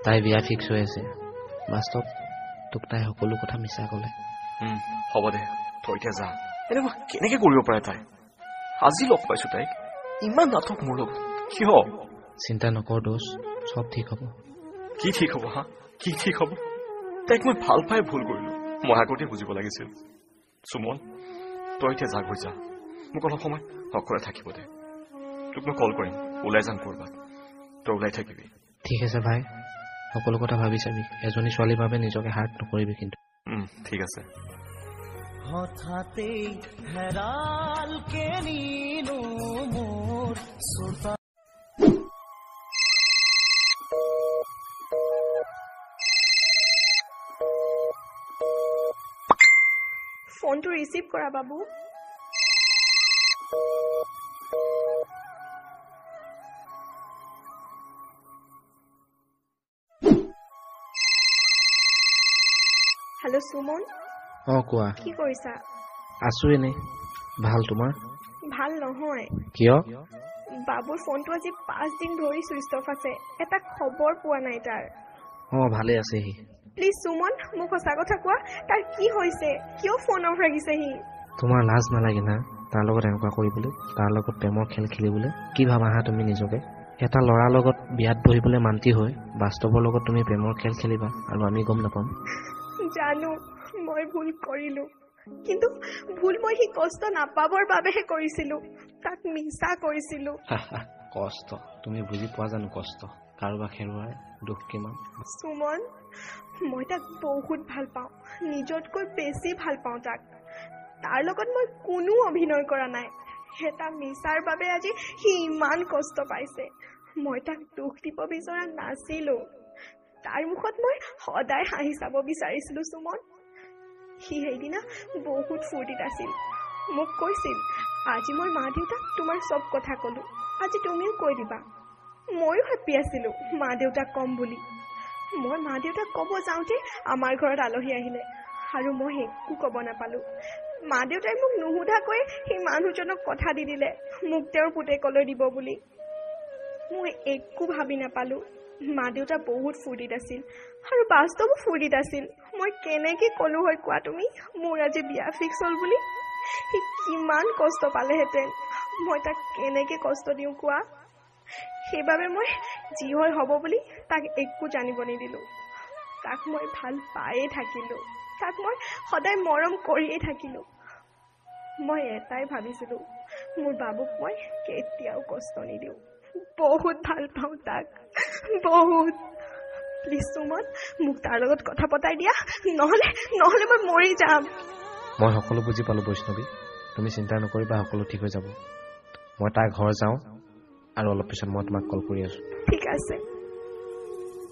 তাই বিয়া ফিক্স হৈ আছে। বাস্তৱ, তোক তাই সকলো কথা মিছা ক'লে। হ'ব দে, তই এতিয়া যা। এনেকুৱা কেনেকে কৰিব পাৰে তাই? আজি লগ পাইছো তাইক, ইমান নাটক মোৰ লগত কিয়? চিন্তা নকৰ দোষ, চব ঠিক হ'ব। কি ঠিক হ'ব? হা, কি ঠিক হ'ব? তাইক মই ভাল পাই ভুল কৰিলো, মই আগতে বুজিব লাগিছিল। সুমন, তই এতিয়া যা, গৈ যা। মোক অলপ সময় অকলে থাকিব দে। তোক মই কল কৰিম, ওলাই যাম ক'ৰবাত, তই ওলাই থাকিবি। ঠিক আছে ভাই, সকলো কথা ভাবি চাবি। এজনী ছোৱালীৰ বাবে নিজকে হাৰ্ট নকৰিবি কিন্তু। ঠিক আছে। হঠাতে হেৰাল কেনিনো মোৰ চোতা। ফোনটো ৰিচিভ কৰা বাবু। হেল্ল' সুমন। অ কোৱা। কি কৰিছা? আছো এনেই। ভাল তোমাৰ? ভাল নহয়। কিয়? বাবুৰ ফোনটো আজি 5 দিন ধৰি চুইচ অফ আছে, এটা খবৰ পোৱা নাই তাৰ। অ ভালে আছে সি। প্লিজ সুমন, মোক সঁচা কথা কোৱা, তাৰ কি হৈছে? কিয় ফোন অফ ৰাখিছে সি? তোমাৰ লাজ নালাগে না তাৰ লগত এনেকুৱা কৰিবলৈ, তাৰ লগত প্ৰেমৰ খেল খেলিবলৈ? কি ভাবা হা তুমি নিজকে? এটা ল'ৰাৰ লগত বিয়াত বহিবলৈ মান্তি হৈ বাস্তৱৰ লগত তুমি প্ৰেমৰ খেল খেলিবা আৰু আমি গম নাপাম? জানো মই ভুল কৰিলো, কিন্তু ভুল মই সি কষ্ট নাপাবৰ বাবেহে কৰিছিলো, তাক মিছা কৰিছিলো। কষ্ট তুমি বুজি পোৱা জানো? কষ্ট কাৰোবাক হেৰুৱাৰ দুখ কিমান? সুমন, মই তাক বহুত ভাল পাওঁ, নিজতকৈ বেছি ভাল পাওঁ তাক। তাৰ লগত মই কোনো অভিনয় কৰা নাই। এটা মিছাৰ বাবে আজি সি ইমান কষ্ট পাইছে। মই তাক দুখ দিব বিচৰা নাছিলো। তাৰ মুখত মই সদায় হাঁহি চাব বিচাৰিছিলো সুমন। সি সেইদিনা বহুত ফূৰ্তিত আছিল। মোক কৈছিল, আজি মই মা দেউতাক তোমাৰ চব কথা ক'লো, আজি তুমিও কৈ দিবা। ময়ো হেপ্পী আছিলো মা দেউতাক ক'ম বুলি। মই মা দেউতাক ক'ব যাওঁতে আমাৰ ঘৰত আলহী আহিলে আৰু মই একো ক'ব নাপালো। মা দেউতাই মোক নুসুধাকৈ সেই মানুহজনক কথা দি দিলে মোক তেওঁৰ পুতেকলৈ দিব বুলি। মই একো ভাবি নাপালো। মা দেউতা বহুত ফূৰ্তিত আছিল আৰু বাস্তৱো ফূৰ্তিত আছিল। মই কেনেকৈ ক'লো হয় কোৱা তুমি, মোৰ আজি বিয়া ফিক্স হ'ল বুলি? সি কিমান কষ্ট পালেহেঁতেন। মই তাক কেনেকৈ কষ্ট দিওঁ কোৱা? সেইবাবে মই যি হয় হ'ব বুলি তাক একো জানিব নিদিলোঁ। তাক মই ভাল পায়ে থাকিলোঁ, তাক মই সদায় মৰম কৰিয়ে থাকিলোঁ। মই এটাই ভাবিছিলোঁ, মোৰ বাবুক মই কেতিয়াও কষ্ট নিদিওঁ। বহুত ভাল পাওঁ তাক, বহুত। প্লিজ সুমন, মোক তাৰ লগত কথা পতাই দিয়া, নহ'লে নহ'লে মই মৰি যাম। মই সকলো বুজি পালোঁ বৈষ্ণৱী, তুমি চিন্তা নকৰিবা, সকলো ঠিক হৈ যাব। মই তাৰ ঘৰ যাওঁ আৰু অলপ পিছত মই তোমাক কল কৰি আছোঁ। ঠিক আছে।